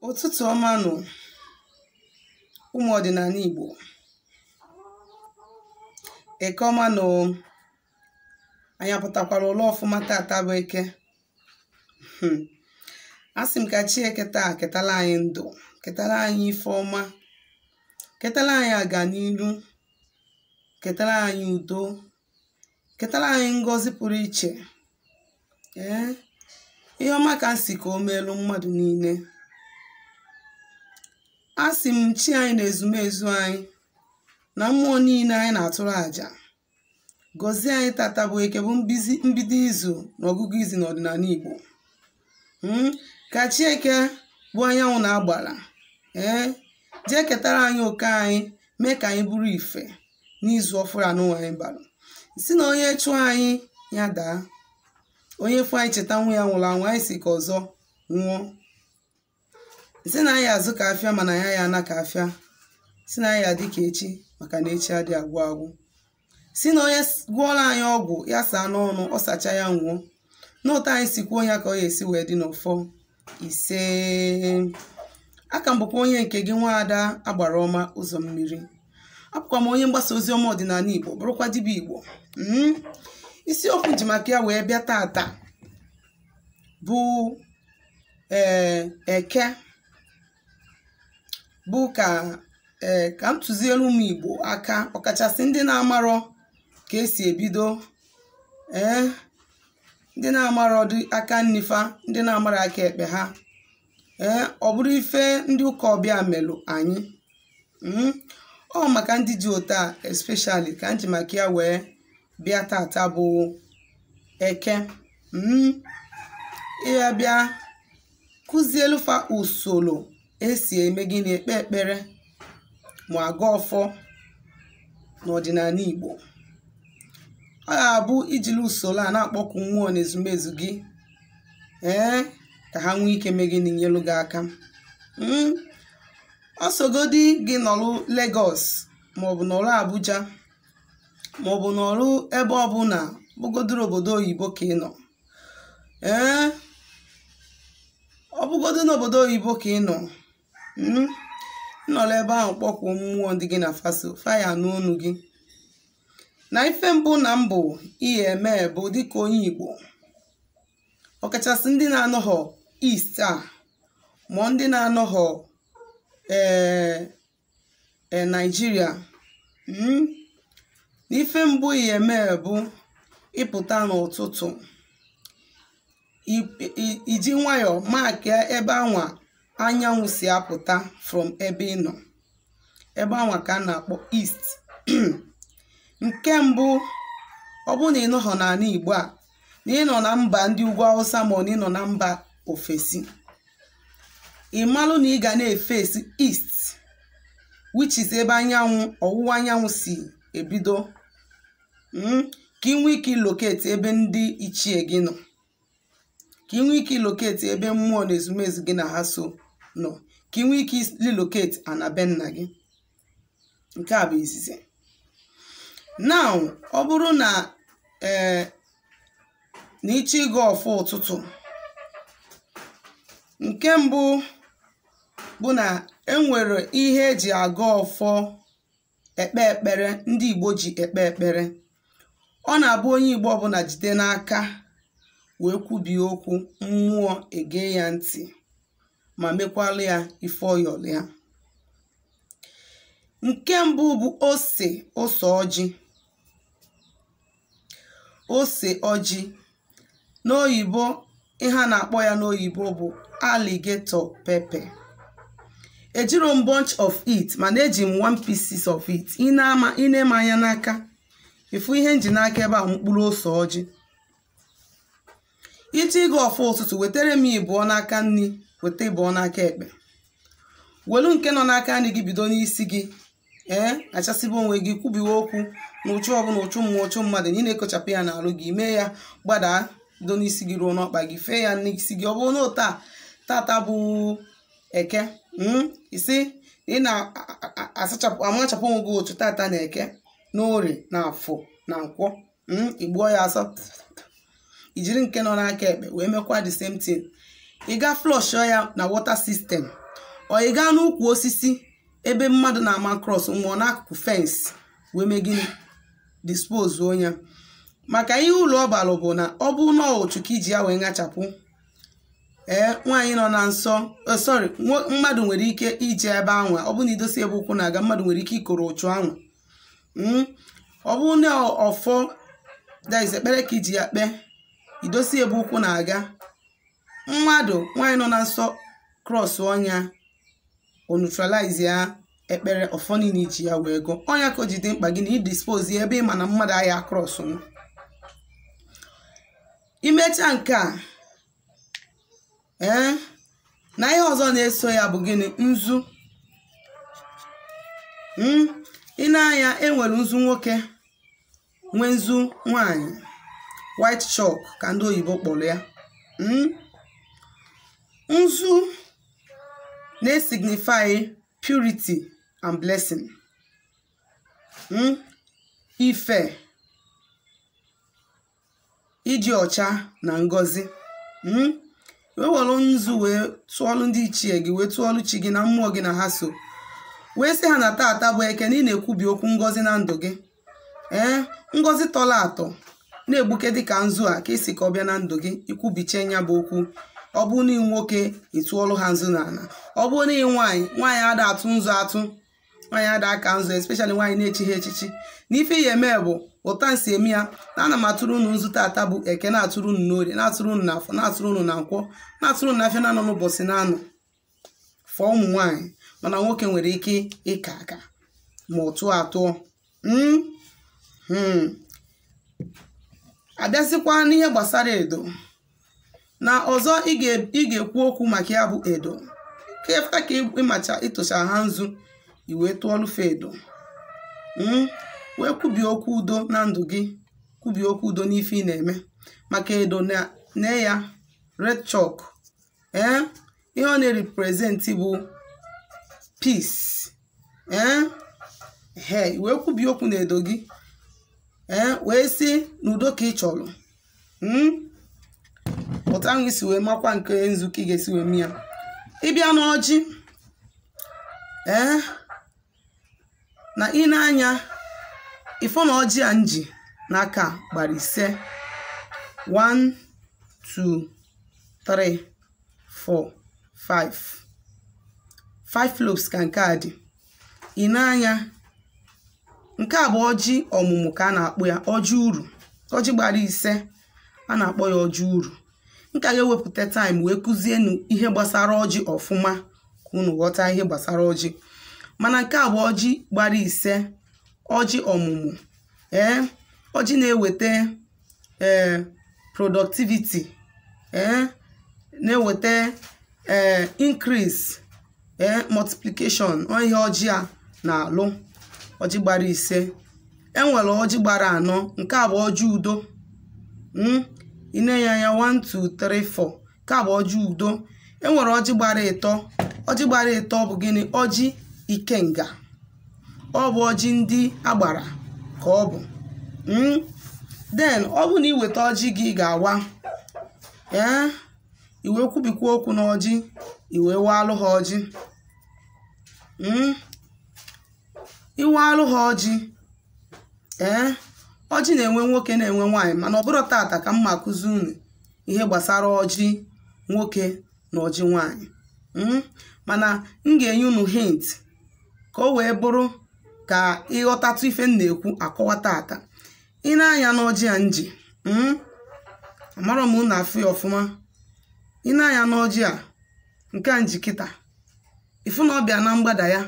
Ụtụtụ ọma nụ, ụmụ ọdịnala Igbo. Eke ọma nụ. Anyị apụtakwara ụlọ ọfụma tata bụ Eke. Asị m ka chi Eke taa ketala anyị ndụ, ketala anyị ife ọma, ketala anyị aganiru, ketala anyị udo, ketala anyị ngọzi pụrụ iche. Ee, ihe ọma ka m si ka o meelu mmadụ niile. Asị m chi anyị na ezumezu anyị na mmụọ niile anyị na-atụrụ àjà gọzie anyị tata bụ Eke, bụ mbido izu na ọgụgụ izu n'ọdịnala Igbo. Ka chi Eke bụ anyanwụ na agbara, ee, jee ketara anyị oke anyị, mee ka anyị bụrụ ife n'izu ọfụrụ anụnwa anyị bara. Si na onye chụọ anyị ya daa, onye fụ anyị cheta nwa ya nwụrụ anwụ, anyị si ka ọzọ nwụọ. Si na anyị azụ ka afịa, mana ya ya ana ka afịa. Si na anyị adị ka echi, maka na echi adị agwụ agwụ. Si na onye gwọọrọ anyị ọgwụ ya saa n'ọnụ, ọ sacha ya nwụọ. N'ụtọ anyị si kwuo ya ka ọ ya esi wee dị n'ọfọ. Ise, aka m bụkwa onye nke gị, nwaada agbara ọma ụzọ mmiri. Abụkwa m onye mgbasa ozi ọma ọdịnala Igbo, bụrụkwa dibịa Igbo. Isiokwu ji maka ya wee bịa tata bụ Eke, bụ ka ee ka m tụziere ụmụ Igbo aka, ọkachasị ndị na-amarọ ka esi ebido, ee, ndị na-amarọ dị aka nnifa, ndị na-amara aka ekpe ha. Ee, ọ bụrụ ife ndị ụka ọbịa melụ anyị. Ọ maka ndị ji ụta especially ka m ji maka ya wee bịa tata bụ Eke. Ịya bịa kụzielu fa usoro esi eme gịnị, ekpe ekpere ma aga ọfọ n'ọdịnala Igbo. Ọ ga-abụ ijiri usoro a na-akpọku mmụọ na ezumezu gị, ee, ka ha nwee ike mee gịnị, nyelu gị aka. Ọsọgodi gị nọrụ Lagos maọbụ nọrụ Abuja maọbụ nọrụ ebe ọbụla bụgodoro obodo oyibo ka ị nọ, ee, ọ bụgodo n'obodo oyibo ka ị nọ, nọrọ ebe ahụ kpọkwuo mmụọ ndị gị na faso faya n'onu gị. Na ife mbụ na mbụ ihe eme bụ dịka onye Igbo, ọkachasị ndị na-anọghọ East a, ma ndị na-anọghọ ee Naijiria, na ife mbụ ihe eme bụ ịpụta n'ụtụtụ, iji nwayọọ maki ebe anwa anyanwụ si apụta from ebe ị nọ, ebe anwa ka a na-akpọ East. Nke mbụ, ọ bụrụ na ị nọghọ n'ala Igbo a, na ị nọ na mba ndị ugwu Awụsa ma ọ na ị nọ na mba ofesi, ị malụ na ị ga na-efesi East, which is ebe anyanwụ, ọwụwa anyanwụ si ebido, ka ị nwee ike ilocate ebe ndị ichie gị nọ, ka ị nwee ike ilocate ebe mmụọ na ezumezu gị na ha so nọ, ka ị nwee ike ilocate ana be nna gị. Nke a bụ izizi. Now, ọ bụrụ na ee na ịchọ ịga ọfọ ụtụtụ, nke mbụ bụ na enwere ihe eji aga ọfọ ekpe ekpere ndị Igbo ji ekpe ekpere. Ọ na-abụ onye Igbo ọbụla jide n'aka wee kwubie okwu, mmụọ ege ya ntị ma mekwalụ ya ife ọyọlụ ya. Nke mbụ bụ ose ose ọjị. Ose ọjị n'oyibo, ihe a na-akpọ ya n'oyibo bụ alligator pepper. Ejiro m bunch of it, mana eji m one pieces of it. Ị na-eme anya n'aka ifu ihe nji n'aka ebe a, mkpụrụ ose ọjị. Ịchọ ịga ọfọ ụtụtụ, wetara m ịbụọ n'aka nri, weta ịbụọ n'aka ekpe. Welu nke nọ n'aka nri gị bido n'isi gị, ee, achasịba onwe gị, kwubiwe okwu na ụchụ ọbụla, ụchụ mmụọ, ụchụ mmadụ, na ị na-ekochapụ ya n'alụ gị, mee ya gbadaa bido n'isi gị ruo n'ọkpa gị, fee ya n'isi gị. Ọ bụrụ na taa tata bụ Eke, isi ị na-asachapụ amachapụ onwe gị otu tata na Eke na Orie na Afọ na Nkwọ, igbuo ya asọ, ijiri nke nọ n'aka ekpe wee mekwa the same thing. Ị ga flush ya na water system. Ọ ị gaa n'ukwu osisi ebe mmadụ na-ama cross ma ọ n'akụkụ fence wee mee gịnị? Dispose onye. Maka ihe ụlọ ọbalụ bụ na ọ bụ na ụchụ ka iji ya wee ṅachapụ. Ee, nwaanyị nọ na nsọ, sorry, mmadụ nwere ike ije ebe anwa, ọ bụ na idosi ebe ụkwụ na-aga, mmadụ nwere ike ikoro ụchụ anwa. Ọ bụ na ọfọ that is ekpere ka iji ya kpee, idosi ebe ụkwụ na-aga, mmadụ nwaanyị nọ na nsọ cross ọnya, o neutralize ya ekpere ọfọ niile iji ya wee gụọ. Ọnya ka o ji dị mkpa gị na idispose ebe ị ma na mmadụ agha cross nụ. Imecha nke a, ee, na ihe ọzọ na-eso ya bụ gịnị? Nzu. Ị na-anya, enwere nzu nwoke, nwee nzu nwanyị, white chalk ka ndị oyibo kpọrọ ya. Nzu na-esignify purity and blessing. Ife, ịdị ọcha na ngọzi. Wee were nzu wee tụọlụ ndị ichie gị, wee tụọlụ chi gị na mmụọ gị na ha so, wee sị ha na taata bụ eke, na ị na-ekwubi okwu ngọzi na ndụ gị. Ee, ngọzi tọrọ atọ na-egbuke dịka nzu a ka isi ka ọ bịa na ndụ gị. Ikwubiche nya bụ okwu. Ọ bụ na nwoke, ịtụọlụ ha nzu n'ala. Ọ bụ na nwaanyị, nwaanyị ada atụ nzu atụ, nwaanyị ada aka nzu, especially nwaanyị na-echighị echichi. Na ife ya eme bụ ụta nsi eme ya na ana m atụrụ unu nzu tata bụ eke, na-atụrụ unu n'orie, na-atụrụ unu n'afọ, na-atụrụ unu na nkwọ, na-atụrụ unu n'afịa, na-anọ n'ụbọchị na-anọ fọọ ụmụ nwaanyị. Mana nwoke nwere ike ịka aka ma ọ tụọ atụọ. Abịazikwa n'ihe gbasara edo na ọzọ ị ga-ekwu okwu maka ya bụ edo. Ka ka ịmacha ịtụcha ha nzu, i wee tụọlụfe edo, wee kwubie okwu udo na ndụ gị, kwubie okwu udo n'ife ị na-eme. Maka edo na ya red chalk, ee, ihe ọ na-represent bụ peace. Ee, he wee kwubie okwu na edo gị, ee, wee sị na udo ka ị chọrọ. Pụta ahụ isi wee makwa nke nzu ka ị ga-esi wee mee ya. Ịbịa n'ọjị, ee, na ị na-anya ifo na ọjị a nji n'aka gbara 5, 1 2 3 4 5 5 lobes ka nke a dị. Ị na-anya nke a bụ ọjị ọmụmụ ka a na-akpọ ya, ọjị uru. Ọjị gbara 5 a na-akpọ ya ọjị uru. Nka ga-ewepụta time wee kụzienu ihe gbasara ọjị ọfụma ka unu ghọta ihe gbasara ọjị. Mana nke a bụ ọjị gbara 5, ọjị ọmụmụ. Ee, ọjị na-eweta ee productivity, ee, na-eweta ee increase, ee multiplication. Ọ ihe ọjị a na-alụ, ọjị gbara 5. Enwere ọjị gbara 4, nke a bụ ọjị udo. Ị na-enye anya 1 2 3 4, nke a bụ ọjị udo. Enwere ọjị gbara 3. Ọjị gbara 3 bụ gịnị? Ọjị ikenga. Ọ bụ ọjị ndị agbara ka ọ bụ. Then ọ bụ na iweta ọjị gị ga-awa, ee, i wee kwubikwa okwu n'ọjị, i wee waalụ ha ọjị. Iwaalụ ha ọjị, ee, ọjị na-enwe nwoke na-enwe nwaanyị. Mana ọ bụrụ tata ka m ma akụzi unu ihe gbasara ọjị nwoke na ọjị nwaanyị. Mana m ga-enye unu hint ka o wee bụrụ ka ịghọtatụ ife m na-ekwu akọwa tata. Ị na-anya n'ọjị a nji, amarọ m unu afụ ya ọfụma. Ị na-anya n'ọjị a nke a nji kịta, ifu na ọ bịa na mgbada ya,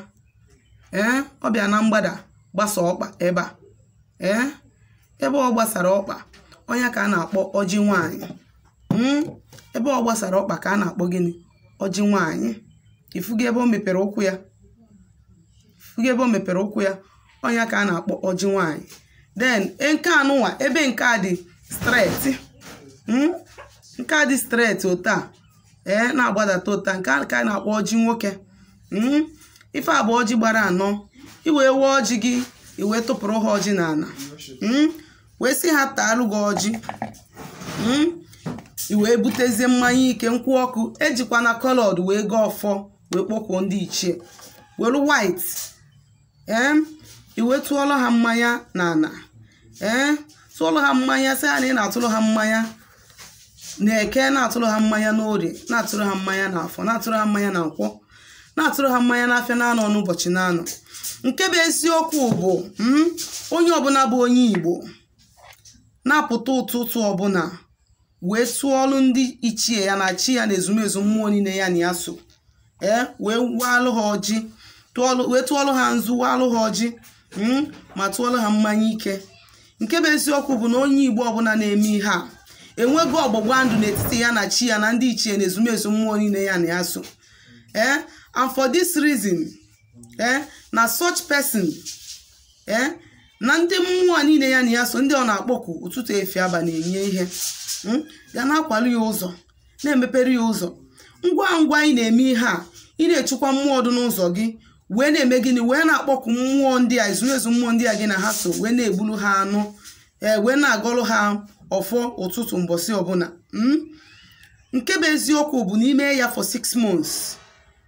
ee, ọ bịa na mgbada gbasa ọkpa ebe a. Ee, ebe ọ gbasara ọkpa, ọnya ka a na-akpọ ọjị nwaanyị. Ebe ọ gbasara ọkpa ka a na-akpọ gịnị? Ọjị nwaanyị. Ifugo ebe o mepere ụkwụ ya, ifugo ebe o mepere ụkwụ ya, ọnya ka a na-akpọ ọjị nwaanyị. Then nke anụnwa, ebe nke a dị straight, nke a dị straight ụta, ee, na-agbadata ụta, nke a ka a na-akpọ ọjị nwoke. Ife a bụ ọjị gbara 4. I wee wee ọjị gị, i wee tụpụrụ ha ọjị n'ala, wee sị ha taalụ gị ọjị. I wee butezie mmanya ike, nkwụ ọkụ, ejikwana kọlọd wee gaa ọfọ Wee kpọkwuo ndị ichie, were white, ee, iwe tụọlụ ha mmanya na ana, ee, tụọlụ ha mmanya, sị ha na ị na-atụrụ ha mmanya na eke, na-atụrụ ha mmanya n'orie, na-atụrụ ha mmanya n'afọ, na-atụrụ ha mmanya na nkwọ, na-atụrụ ha mmanya n'afịa na-anọ n'ụbọchị na-anọ. Nke bụ eziokwu bụ, onye ọbụla bụ onye Igbo na-apụta ụtụtụ ọbụla wee tụọlụ ndị ichie ya na chi ya na ezumezu mmụọ niile ya na ya so, ee, wee waalụ ha ọjị, wee tụọlụ ha nzu, waalụ ha ọjị, ma tụọlụ ha mmanya ike. Nke bụ eziokwu bụ na onye Igbo ọbụla na-eme ihe a enwego ọgbụgba ndụ n'etiti ya na chi ya na ndị ichie na ezumezu mmụọ niile ya na ya so. Ee, and for this reason, ee, na such person, ee, na ndị mmụọ niile ya na ya so, ndị ọ na-akpọku ụtụtụ, efi, abalị, enye ihe ga na-akwali ya ụzọ, na-emepere ya ụzọ. Ngwa ngwa ị na-eme ihe a, ị na-echukwa mmụọ dị n'ụzọ gị, wee na-eme gịnị? Wee na-akpọku mmụọ ndị a, ezumezu mmụọ ndị a gị na ha so, wee na-egburu ha anụ, ee, wee na-agọlụ ha ọfọ ụtụtụ mbọsị ọbụla. Nke bụ eziokwu bụ n'ime ya, for 6 months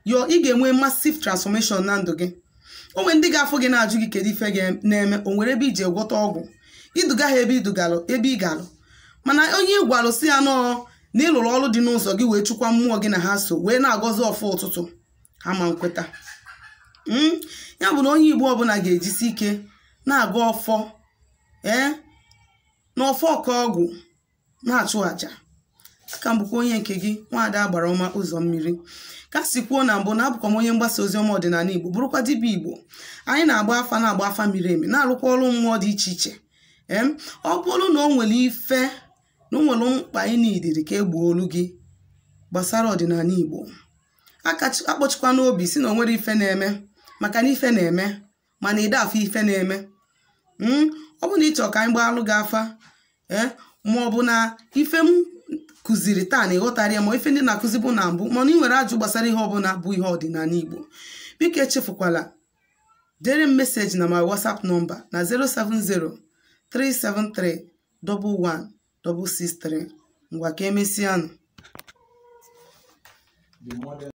yo, ị ga-enwe massive transformation na ndụ gị. O nwere ndị ga-afụ gị na-ajụ gị, kedu ife na-eme? O nwere ebe iji gwọta ọgwụ iduga ha, ebe idugalụ, ebe ị galụ? Mana onye ị gwalụ si ya nọọ na ịlụrụ ọrụ dị n'ụzọ gị, wee chukwa mmụọ gị na ha so, wee na-agọzi ọfọ ụtụtụ, ha ma nkweta. Ya bụ na onye Igbo ọbụla ga-ejisi ike na-agọ ọfọ, ee, na ọfọ ọka ọgwụ, na-achụ àjà aka. M bụkwa onye nke gị, nwaada agbara ọma ụzọ mmiri. Ka si kwuo na mbụ, na abụkwa m onye mgbasa ozi ọma ọdịnala Igbo, bụrụkwa dibịa Igbo. Anyị na-agba afa, na-agba afa miri emi, na-arụkwa ọrụ mmụọ dị iche iche. Ee, ọ bụrụ na o nwere ife na o nwere mkpa ị nidiri ka e gbuo olu gị gbasara ọdịnala Igbo, akpọchikwa n'obi si na o nwere ife na-eme, maka na ife na-eme, mana ịda afọ ife na-eme. Ọ bụ na ị chọrọ ka anyị gbaalụ gị afa, ee, ma ọ bụ na ife m kụziri taa na ịghọtara ya, ma ife ndị na-akụzi bụ na mbụ, mana ị nwere ajụ gbasara ihe ọbụla bụ ihe ọdịnala Igbo, biko echefukwala dere m message na my WhatsApp number na 070 373 11 663. Ngwa, ka emesịanụ. The model.